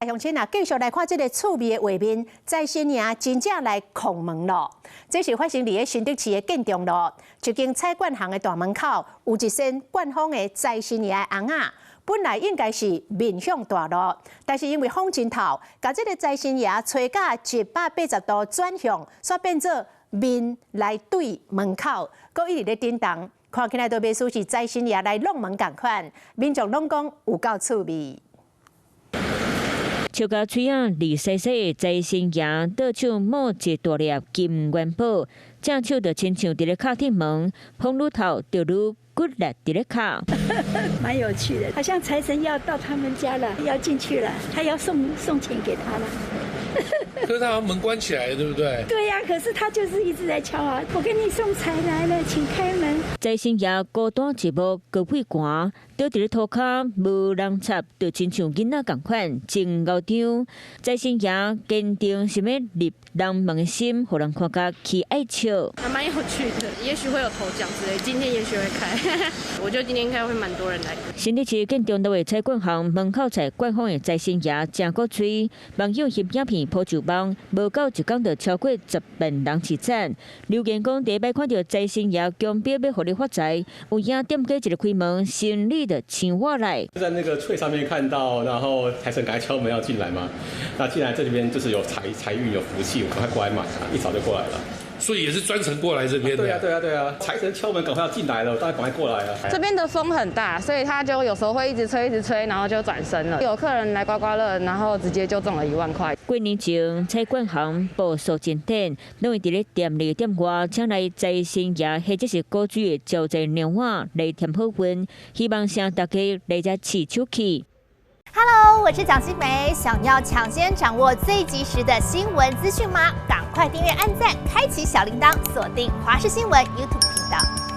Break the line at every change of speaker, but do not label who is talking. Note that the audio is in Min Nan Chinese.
鄉親啊，繼續來看這个趣味的畫面，財神爺真正來叩門囉。這是發生佇咧新竹市的建中路，一間彩券行的大門口，有一身冠風的財神爺的尪仔。本來應該是面向大路，但是因為風真透，共這个財神爺吹甲180度轉向，煞變做面來對門口，閣一直咧振動，看起來都袂輸是財神爺來挵門仝款。民眾攏講有夠趣味。
笑甲喙仔膩西西的財神爺，倒手摸一大粒金元寶，正手就親像佇咧敲鐵門，風愈透就愈骨力佇咧敲。
蠻有趣的，好像財神要到他們家了，要進去了，他要送錢給他了。
可是他門關起來，對不對？
對呀，可是他就是一直在敲啊！我給你送財來了，請開門。
財神爺孤單寂寞，閣畏寒，倒佇咧塗跤無人插，就親像囡仔仝款，真𠢕張。財神爺堅定想欲入人們的心，予人看甲起愛笑。
還蠻有趣的，也許會有頭獎之類，今天也許會開，我覺得今天應該會蠻多人來。
新竹市建中路的彩券行門口採冠風的財神爺誠古錐，網友翕影片 po 上網，無夠一工就超過10萬人次讚。留言講第一擺看著財神爺強迫欲予你發財，有影店家一个開門，生理就搶我來。
在那個翠上面看到，然後財神趕快敲門要進來嘛。那進來這裡邊就是有財運有福氣，我趕快過來買，一早就過來了。
所以也是專程過來這邊的。
對啊，對啊，對啊！財神敲門，趕快要進來了，大家趕快過來啊！
這邊的風很大，所以他就有時候會一直吹，一直吹，然後就轉身了。有客人來刮刮樂，然後直接就中了1萬塊。
過年前，彩券行報數進展，攏會佇咧店內店外請來財神爺或者是古錐的招財貓仔來添好運，希望請大家來遮試手氣。
Hello，我是蔣新梅，想要搶先掌握最及時的新聞資訊嗎？趕快訂閱、按讚、開啟小鈴鐺，鎖定華視新聞 YouTube 頻道。